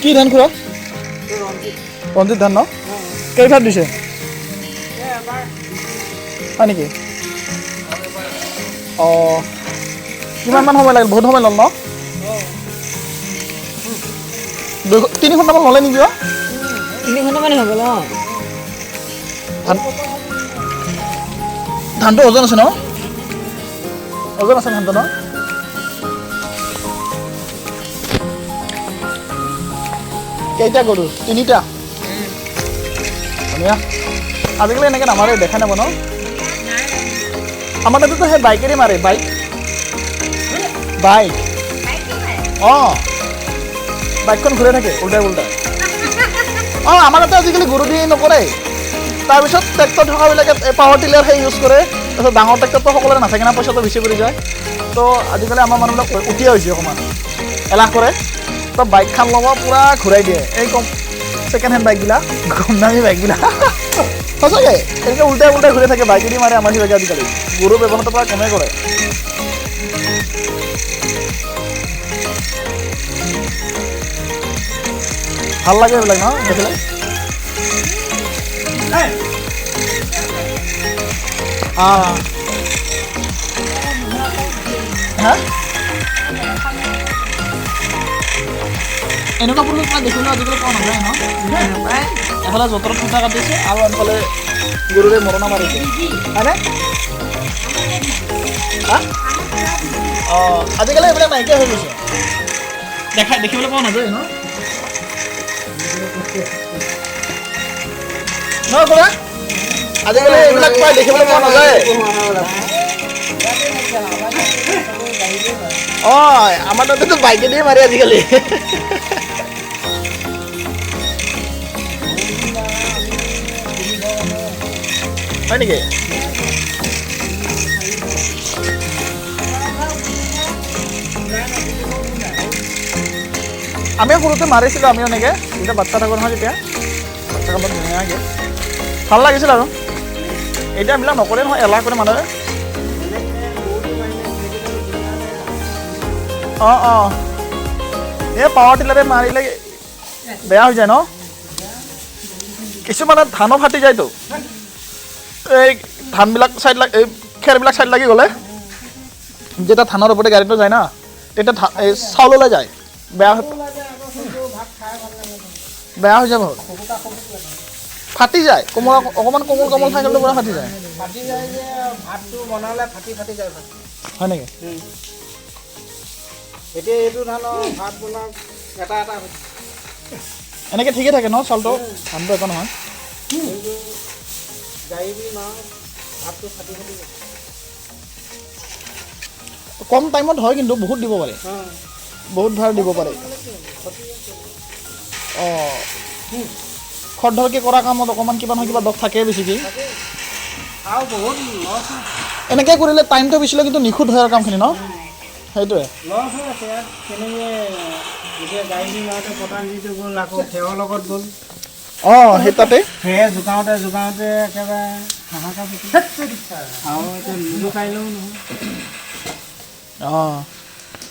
কি ধান খুৰা? ৰঞ্জিত ধান ন? কেইভাগ দিছে? হয় নেকি? অঁ, কিমানমান সময় লাগিল? বহুত সময় ল'ল ন? 2-3 ঘণ্টামান ল'লে নেকি? 3 ঘণ্টামান হ'ব ন। ধানটো ওজন আছে ন? ওজন আছে ধানটো ন? কেইটা গৰু? 3টা। ধুনীয়া। আজিকালি এনেকৈ নামাৰে, দেখা নাপাব ন? আমাৰ তাতেতো সেই বাইকেৰে মাৰে, বাইক বাইক। অঁ, বাইকখন ঘূৰাই থাকে উল্টাই উল্টাই। অঁ, আমাৰ তাতে আজিকালি গৰু দি নকৰে। তাৰপিছত ট্ৰেক্টৰ থকাবিলাকে পাৱাৰ টিলাৰ সেই ইউজ কৰে। তাৰপিছত ডাঙৰ ট্ৰেক্টৰটো সকলোৰে নাথাকে না, পইচাটো বেছি পৰি যায়। তো আজিকালি আমাৰ মানুহবিলাক উঠি হৈছে, অকণমান এলাহ কৰে। তো বাইকখন ল'ব পূৰা ঘূৰাই দিয়ে। এই কম ছেকেণ্ড হেণ্ড বাইকবিলাক, কম দামী বাইকবিলাক সঁচাকৈ এনেকৈ উল্টাই উল্টাই ঘূৰি থাকে, বাইকেদি মাৰে আমাৰ সিভাগে। আজিকালি গৰু ব্যৱহাৰটো প্ৰায় কমেই কৰে। ভাল লাগে এইবিলাক ন দেখিলে? হা, এনেকুৱা পৰিৱেশ প্ৰায় দেখিবলৈ আজিকালি পোৱা নাযায় ন? এফালে যঁতৰত সূতা কাটিছে আৰু আনফালে গৰুৰে মৰণা মাৰিছে, হয়নে? অঁ, আজিকালি এইবিলাক নাইকিয়া হৈ গৈছে, দেখিবলৈ পোৱা নাযায় ন? নহয় খুৰা, আজিকালি এইবিলাক প্ৰায় দেখিবলৈ পোৱা নাযায়। অঁ, আমাৰ তাতেতো বাইকেদিয়ে মাৰে আজিকালি। হয় নেকি? আমিও সৰুতে মাৰিছিলোঁ, আমিও এনেকৈ যেতিয়া বাচ্ছা থাকোঁ নহয়, তেতিয়া বাচ্ছা কামত ধুনীয়াকৈ ভাল লাগিছিল। আৰু এতিয়া এইবিলাক নকৰে নহয়, এলাহ কৰে মানুহে। অঁ অঁ, এই পাৱাৰ টিলাৰে মাৰিলে বেয়া হৈ যায় ন? কিছুমানে ধানো ফাটি যায়তো, এই ধানবিলাক চাইড লাগি, এই খেৰবিলাক চাইড লাগি গ'লে যেতিয়া ধানৰ ওপৰতে গাড়ীটো যায় না, তেতিয়া এই চাউল ওলাই যায়, বেয়া বেয়া হৈ যাব, ফাটি যায়। কোমল অকণমান কোমল কোমল থাকিলে পুৰা ফাটি যায়। হয় নেকি? এনেকৈ ঠিকে থাকে ন চাউলটো, ধানটো একো নহয়। কম টাইমত হয় কিন্তু বহুত দিব পাৰে, বহুত ভাৰ দিব পাৰে। অঁ, খৰধৰকৈ কৰা কামত অকণমান কিবা নহয় কিবা দখ থাকেই বেছিকৈ। এনেকৈ কৰিলে টাইমটো বেছি লয় কিন্তু নিখুঁত হয় আৰু কামখিনি ন? সেইটোৱে। অঁ, সেই তাতে জোকাওঁতে জোকাওঁতে একেবাৰে হাহাকাৰ। অঁ,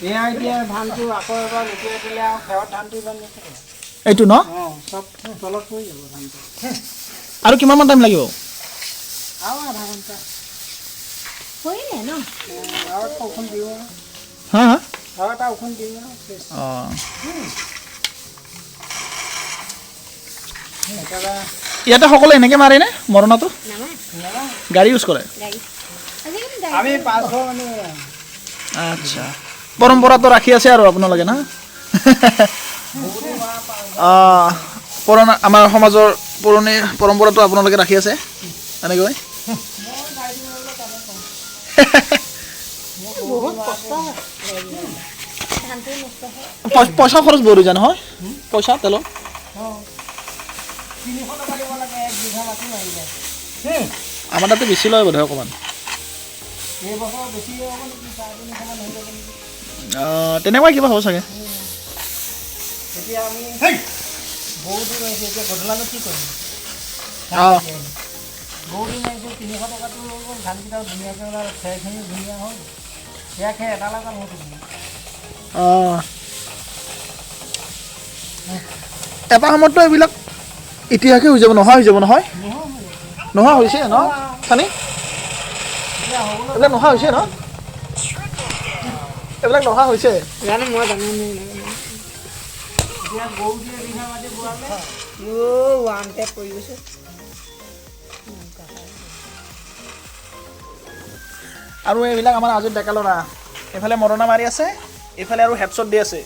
এয়া এতিয়া ধানটো আকৌ এবাৰ লুটিয়াই দিলে আৰু খেৰত ধানটো ইমান নাথাকে এইটো ন? অঁ, চব তলত পৰি যাব ধানটো। আৰু কিমানমান টাইম লাগিব? আৰু আধা ঘণ্টা। ন? আৰু এটা ওখোন দিওঁ। হা হা, আৰু এটা ওখোন দিওঁ। অঁ, একেবাৰে ইয়াতে সকলোৱে এনেকৈ মাৰেনে মৰণাটো? গাড়ী ইউজ কৰে? আমি 500 মানুহ। আচ্ছা, পৰম্পৰাটো ৰাখি আছে আৰু আপোনালোকে না? পুৰণা আমাৰ সমাজৰ পুৰণি পৰম্পৰাটো আপোনালোকে ৰাখি আছে এনেকৈ। পইচা খৰচ বহুত হৈ যায় নহয়? পইচা তেলৰ আমাৰ তাতে বেছি লয় বোধহয় অকণমান। তেনেকুৱা কিবা হ'ব চাগে। অঁ, এটা সময়ততো এইবিলাক ইতিহাসে হৈ যাব, নোহোৱা হৈ যাব। নহয়, নোহোৱা হৈছে ন চানি? এইবিলাক নোহোৱা হৈছে ন? এইবিলাক নোহোৱা হৈছে। জানো, মই জানো নে নাজানো। অ' ওৱান টেপ কৰি গৈছে। আৰু এইবিলাক আমাৰ আজিৰ ডেকা ল'ৰা, এইফালে মৰণা মাৰি আছে, এইফালে আৰু হেডশ্বট দি আছে।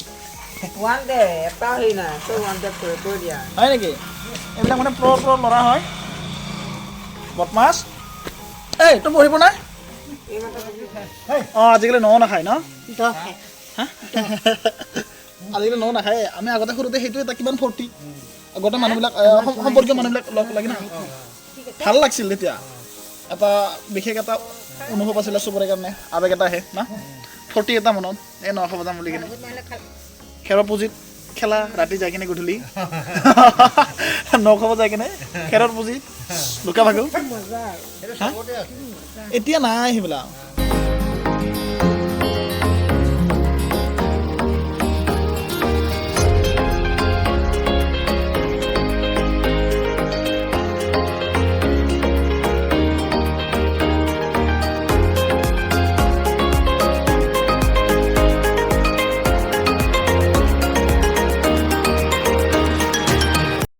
ওৱান টেপ এটা হেৰি নাই, চব ওৱান টেপ কৰি কৰি দিয়া। হয় নেকি? এইবিলাক মানে প্ৰ প্ৰ ল'ৰা হয়, বদমাছ। এই তই পঢ়িব নাই? অঁ, আজিকালি নও নাখায় ন? দহ খায়। আজিকালি নও নাখায়। আমি আগতে সৰুতে সেইটো এটা কিমান ফূৰ্তি, আগতে মানুহবিলাক সম্পৰ্কীয় মানুহবিলাক লগ লাগি না, ভাল লাগছিল তেতিয়া। এটা বিশেষ এটা অনুভৱ আছিলে চবৰে কাৰণে, আৱেগ এটা আহে না, ফূৰ্তি এটা মনত, এই ন খাব যাম বুলি কিনে। খেৰৰ পুঁজিত খেলা, ৰাতি যাই কিনে গধূলি ন খাব যাই কিনে খেৰৰ পুঁজিত লুকা ভাগো। এতিয়া নাই সেইবিলাক।